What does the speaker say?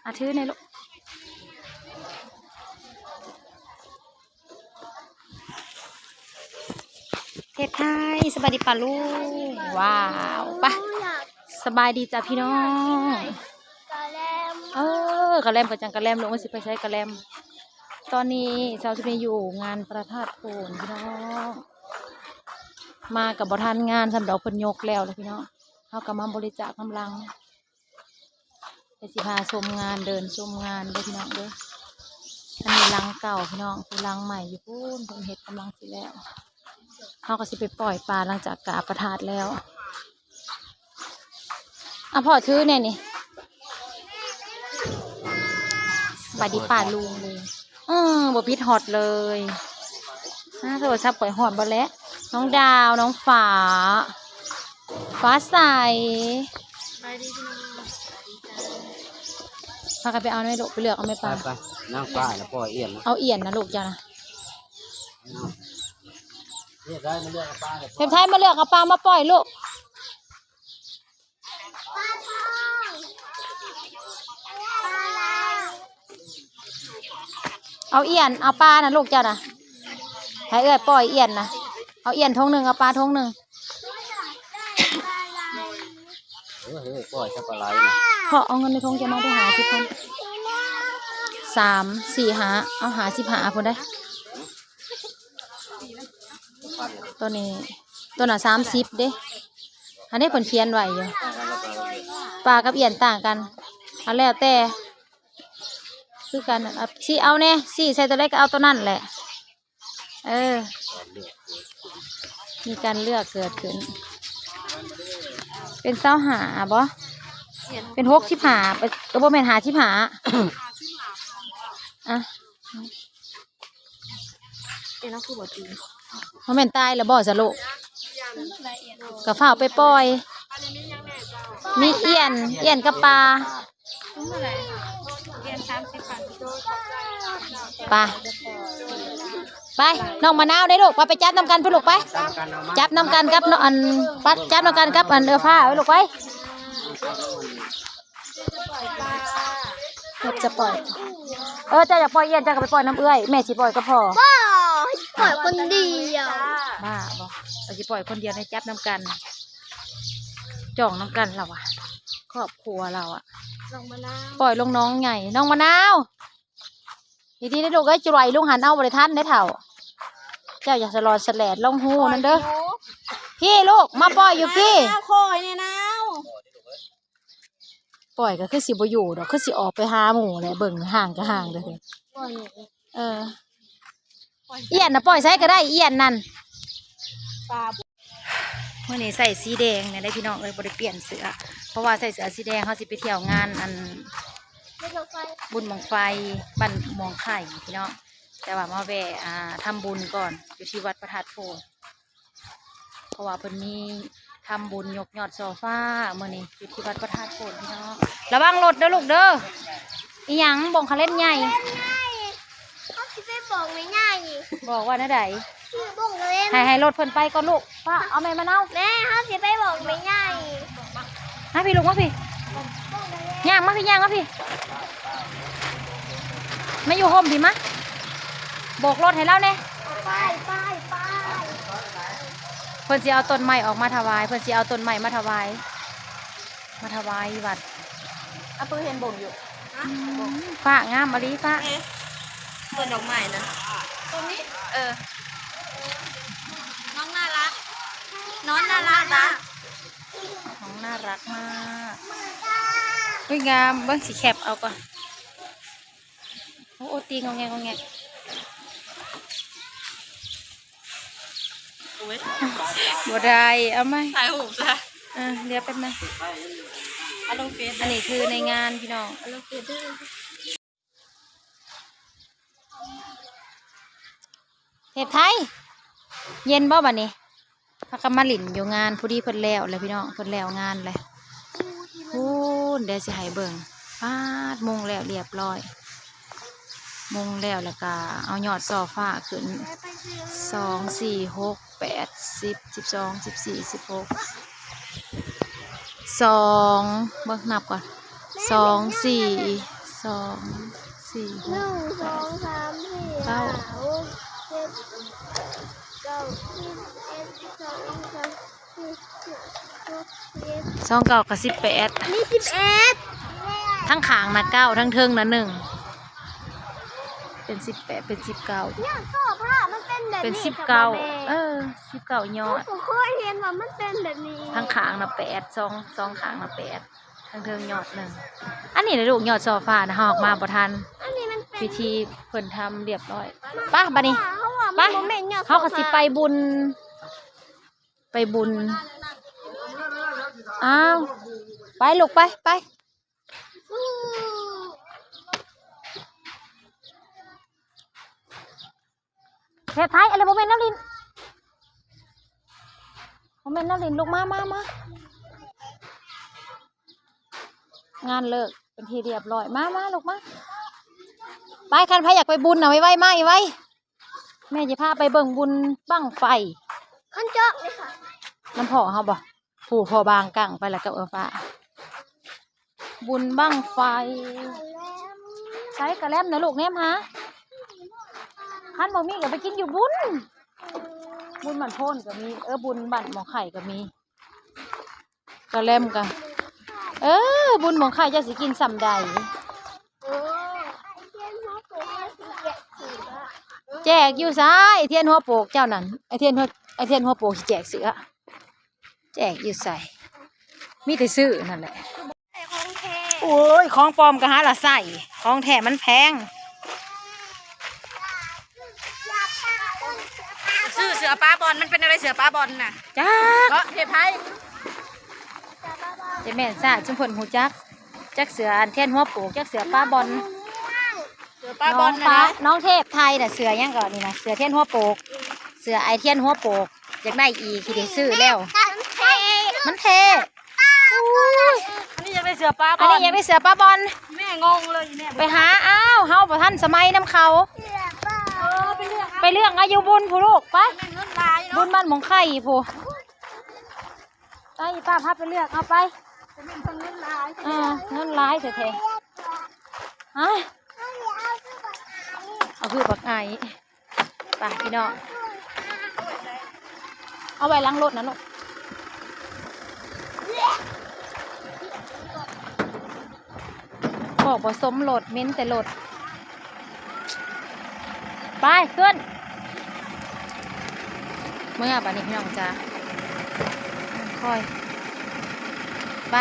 ອາ ຖືແດ່ລູກ. ເຮັດໄຮ່. ສະບາຍດີປ້າລຸງ. ວ້າວ ໄປ ສະບາຍດີຈ້າພີ່ນ້ອງ. ກະແລັມ ເອີ ກະແລັມກະຈັ່ງກະແລັມລູກ. ມັນຊິໄປໃສກະແລັມ? ຕອນນີ້ສາວສຸນີຢູ່ງານພະທາດໂພນພີ່ນ້ອງ. ມາກະບໍ່ທັນງານຊ້ຳດອກ ເພິ່ນຍົກແລ້ວລະພີ່ນ້ອງ. ເຮົາກະມາບໍລິຈາກກຳລັງ. ດຽວຊິພາຊົມງານ ເດີນຊົມງານເດີພີ່ນ້ອງເດີ. ອັນນີ້ຫຼັງເກົ່າພີ່ນ້ອງ ຄືຫຼັງໃໝ່ຢູ່ພຸ້ນ ເພິ່ນເຮັດກຳລັງຊິແລ້ວ. ເຮົາກະຊິໄປປ່ອຍປາຫຼັງຈາກກາບພະທາດແລ້ວ. ອາ ພໍ່ຖືແດ່ນີ້. ສະບາຍດີປ້າລຸງ. ອື ບໍ່ຜິດຮອດເລີຍ. ອາ ໂທລະສັບຂ້ອຍຮອດເບິດແລ້ວ. ນ້ອງດາວ ນ້ອງຟ້າ ຟ້າໃສ. ສະບາຍດີພີ່ນ້ອງ. ພາກັນໄປເອົາແມ່ລູກ ໄປເລືອກເອົາແມ່ປາ. ໄປໆ ນາງປານະ ປ່ອຍອຽນນະ. ເອົາອຽນນະລູກເຈົ້ານະ. ເທບໄທມາເລືອກເອົາປາ ເທບໄທມາເລືອກເອົາປາມາປ່ອຍລູກ. ເອົາອຽນ ເອົາປານະລູກເຈົ້ານະ. ໃຫ້ເອື້ອຍປ່ອຍອຽນນະ. ເອົາອຽນຖົງໜຶ່ງ ເອົາປາຖົງໜຶ່ງ. ເອີ ເອີ ປ່ອຍຊະປາໄຫຼນະ. ພໍ່ເອົາເງິນໃນຖົງເຈົ້າມາໄດ້ຫ້າສິບພັນ. ສາມ ສີ່ ຫ້າ ເອົາຫ້າສິບຫ້າພຸ້ນໄດ໋. ໂຕນີ້ ໂຕນັ້ນສາມສິບເດ້. ອັນນີ້ເພິ່ນຂຽນໄວ້ຢູ່ ປາກັບອຽນຕ່າງກັນ. ເອົາແລ້ວແຕ່ຄືກັນ ຊິເອົາແດ່ ຊີ້ໃສ່ໂຕໃດກະເອົາໂຕນັ້ນແຫຼະ. ເອີ ມີການເລືອກເກີດຂຶ້ນ. ເປັນຊາວຫ້າບໍ? ເປັນຫົກສິບຫ້າ ກະບໍ່ແມ່ນຫ້າສິບຫ້າ. ອະ ເອີ ນ້ອງຄືບໍ່ຕີ ບໍ່ແມ່ນຕາຍແລ້ວບໍ່ສະລູກ? ກະຟ້າວໄປປ່ອຍ. ມີອຽນ ອຽນກັບປາ. ປາ ໄປ ນ້ອງມະນາວເດ້ລູກ ໄປ ໄປຈັບນຳກັນພຸ້ນລູກ ໄປ ຈັບນຳກັນກັບ ອັນ ປັດ ຈັບນຳກັນກັບ ອັນ ເອື້ອຍຟ້າໄປລູກ ໄປ. ເອີ ເຈົ້າຢາກປ່ອຍອຽນ ເຈົ້າກະໄປປ່ອຍນຳເອື້ອຍ ແມ່ຊິປ່ອຍກັບພໍ່. ບໍ່ ປ່ອຍຄົນດຽວ. ບ້າບໍ? ເຮົາຊິປ່ອຍຄົນດຽວ ໃຫ້ຈັບນຳກັນ ຈ້ອງນຳກັນລາວວ່າ ຄອບຄົວລາວອະ. ນ້ອງມະນາວ ປ່ອຍລົງໜອງໃຫຍ່ ນ້ອງມະນາວ. ດີໆ ເດີລູກເອີຍ ຈະໄຫຼລົງຫັ້ນ ເອົາບໍ່ໄດ້ທັນເດ້ເຖົ້າ. ເຈົ້າຢ່າສະຫຼອດສະແຫຼດລົງຮູນັ້ນເດີ. ພີ່ລູກ ມາປ່ອຍຢູ່ພີ່ ມານາວ ຂໍໃຫ້ແດ່ນາວ. ປ່ອຍກະຄືຊິບໍ່ຢູ່ດອກ ຄືຊິອອກໄປຫາໝູ່ແຫຼະ ເບິ່ງຫ່າງກະຫ່າງເດີ. ເອີ ອຽນນະ ປ່ອຍໃສກະໄດ້ ອຽນນັ້ນ. ມື້ນີ້ໃສ່ສີແດງແນ່ເດ້ພີ່ນ້ອງເອີຍ ບໍ່ໄດ້ປ່ຽນເສື້ອ ເພາະວ່າໃສ່ເສື້ອສີແດງ ເຮົາຊິໄປທ່ຽວງານ ອັນ ບຸນບັ້ງໄຟບ້ານມ່ວງໄຂ່ພີ່ນ້ອງ. ແຕ່ວ່າມາແວ່ ອ່າ ທຳບຸນກ່ອນ ຢູ່ທີ່ວັດພະທາດໂພນ ເພາະວ່າເພິ່ນມີທຳບຸນຍົກຍອດສໍຟ້າມື້ນີ້ ຢູ່ທີ່ວັດພະທາດໂພນພີ່ນ້ອງ. ລະວັງລົດເດີລູກເດີ. ອີ່ຫຍັງ ບົ້ງຂະເຫຼັ້ນໃຫຍ່ ເຮົາຊິໄປບອກແມ່ໃຫຍ່. ບອກວ່າແນວໃດ? ຊື້ບົ້ງຂະເຫຼັ້ນ ໃຫ້ ໃຫ້ລົດເພິ່ນໄປກ່ອນລູກ. ປ້າ ເອົາແມ່ມານຳ. ແມ່ ເຮົາຊິໄປບອກແມ່ໃຫຍ່. ມາພີ່ລູກ ມາພີ່ ຍ່າງມາພີ່ ຍ່າງມາພີ່ ມາຢູ່ຮົ່ມພີ້ມາ. ໂບກລົດໃຫ້ລາວແນ່. ໄປ ໄປ ໄປ. ເພິ່ນຊິເອົາຕົ້ນໄມ້ອອກມາຖວາຍ ເພິ່ນຊິເອົາຕົ້ນໄມ້ມາຖວາຍ ມາຖວາຍວັດ. ອາ ເພິ່ນເຫັນບົ້ງຢູ່ ຟ້າງາມອີ່ຫຼີ ຟ້າ ຕົ້ນດອກໄມ້ນະ ຕົ້ນນີ້. ເອີ ນ້ອງໜ້າລັກ ນ້ອງໜ້າລັກນະ ນ້ອງໜ້າລັກມາກ. ອຸ້ຍ ງາມ ເບິ່ງ ຊິແຄບເອົາກ່ອນ. ໂອ້ ຕີງອແງງອແງງ ໂອ້ຍ ບໍ່ໄດ້ ເອົາໃໝ່ ຖ່າຍຮູບຊະ. ເອີ ດຽວແປັບໜຶ່ງ ເອົາລົງເຟສ. ອັນນີ້ຄືໃນງານພີ່ນ້ອງ ເອົາລົງເຟສເດີ. ເທບໄທ ເຢັນບໍ່ບາດນີ້? ພາກັນມາຫຼິ້ນຢູ່ງານ ພໍດີເພິ່ນແລ້ວແລ້ວພີ່ນ້ອງ ເພິ່ນແລ້ວງານແລ້ວ. ພຸ້ນ ດຽວຊິໃຫ້ເບິ່ງ ປາດ ມຸງແລ້ວລຽບລ້ອຍ ມຸງແລ້ວ ແລ້ວກະເອົາຍອດສໍຟ້າຂຶ້ນ ສອງ ສີ່ ຫົກ ແປດ ສິບ ສິບສອງ ສິບສີ່ ສິບຫົກ ສອງ ເບິ່ງນັບກ່ອນ ສອງ ສີ່ ສອງ ສີ່ ຫົກ ແປດ ເກົ້າ ສິບ ສິບເອັດ ສິບສອງ ສິບສາມ ສິບສີ່ ສິບຫ້າ ສິບຫົກ ສິບເຈັດ ສິບແປດ ສິບເກົ້າ ສິບສິບເອັດ ທາງຂ້າງນະເກົ້າ ທາງເທິງນະໜຶ່ງ ເປັນສິບແປດ ເປັນສິບເກົ້າ ຍອດໂຊຟາມັນເປັນແບບນີ້ ເປັນສິບເກົ້າ ເອີ ສິບເກົ້າຍອດ ບໍ່ເຄີຍເຫັນວ່າມັນເປັນແບບນີ້ ທາງຂ້າງນະແປດ ສອງ ສອງຂ້າງນະແປດ ທາງເທິງຍອດໜຶ່ງ ອັນນີ້ແຫຼະລູກ ຍອດໂຊຟານະ ເຮົາອອກມາບໍ່ທັນ ອັນນີ້ມັນເປັນ ພິທີເພິ່ນທຳລຽບຮ້ອຍ ໄປບາດນີ້ ເພາະວ່າມັນ ໄປ ບໍ່ແມ່ນຍອດໂຊຟາ ເຮົາກໍຊິໄປບຸນ ໄປບຸນ ອ້າວ ໄປລູກ ໄປ ໄປ ເຮັດໄທ ອັນນີ້ບໍ່ແມ່ນແນວຫຼິ້ນ ບໍ່ແມ່ນແນວຫຼິ້ນລູກ ມາ ມາ ມາ ງານເລີກເປັນທີ່ລຽບຮ້ອຍ ມາ ມາລູກ ມາ ໄປ ຄັນໃຜຢາກໄປບຸນນະ ໄວໆ ມາ ໄວ ແມ່ຊິພາໄປເບິ່ງບຸນບັ້ງໄຟ ຄັນຈອກເດ້ ນຳພໍ່ເຮົາບໍ່ ຜູ້ພໍ່ບາງກັ້ງໄປແລ້ວກັບເອື້ອຟ້າ ບຸນບັ້ງໄຟ ໃສກະແລັມນະລູກ ແນມຫາ ຄັນບໍ່ມີກໍໄປກິນຢູ່ບຸນ ບຸນບ້ານໂພນກໍມີ ເອີ ບຸນບ້ານໝໍໄຂ່ກໍມີ ກະແລັມກະ ເອີ ບຸນໝໍໄຂ່ເຈົ້າຊິກິນຊ່ຳໃດ ແຈກຢູ່ໃສ ທຽນຫົວໂປກເຈົ້ານັ້ນ ໄອ້ທຽນຫົວ ໄອ້ທຽນຫົວໂປກຊິແຈກເສື້ອ ແຈກຢູ່ໃສ ມີແຕ່ຊື້ນັ້ນແຫຼະ ຂອງແທ້ ໂອ້ຍ ຂອງປອມກໍຫາລະໃຊ້ ຂອງແທ້ມັນແພງ ຊື້ເສື້ອປາບອນ ມັນເປັນແນວໃດເສື້ອປາບອນນະ ຈັກ ເພດໄພ ຈະແມ່ນຊາດ ຊຸມເພິ່ນຮູ້ຈັກ ຈັກເສື້ອອັນທຽນຫົວໂປກ ຈັກເສື້ອປາບອນ ເສື້ອປາບອນ ນ້ອງເທບໄທນະ ເສື້ອຫຍັງເກາະນີ້ນະ ເສື້ອທຽນຫົວໂປກ ເສື້ອໄອ້ທຽນຫົວໂປກ ຢາກໄດ້ອີກ ຊິໄດ້ຊື້ແລ້ວ ມັນເທ່ ມັນເທ່ ໂອ້ຍ ອັນນີ້ຢາກໄດ້ເສື້ອປາບອນ ອັນນີ້ຢາກໄດ້ເສື້ອປາບອນ ແມ່ງົງເລີຍແມ່ ໄປຫາ ອ້າວ ເຮົາບໍ່ທັນສະໄໝນຳເຂົາ ເອີ ໄປເລືອກ ໄປເລືອກເອົາຢູ່ບຸນພຸ້ນລູກ ໄປ ແມ່ນເງິນຫຼາຍເນາະ ບຸນບ້ານໝອງໄຂ່ພຸ້ນ ໄປ ປ້າພາໄປເລືອກເອົາໄປ ແມ່ນເງິນຫຼາຍ ເອີ ເງິນຫຼາຍແທ້ໆ ຮະ ເອົາຄືບັກໄອ ໄປພີ່ນ້ອງ ເອົາໄວ້ຫຼັງລົດນະລູກ ຄອກບໍ່ສົມລົດ ເໝັນແຕ່ລົດ ໄປ ຂຶ້ນ ເມືອບາດນີ້ພີ່ນ້ອງຈ້າ ຄ່ອຍ ໄປ.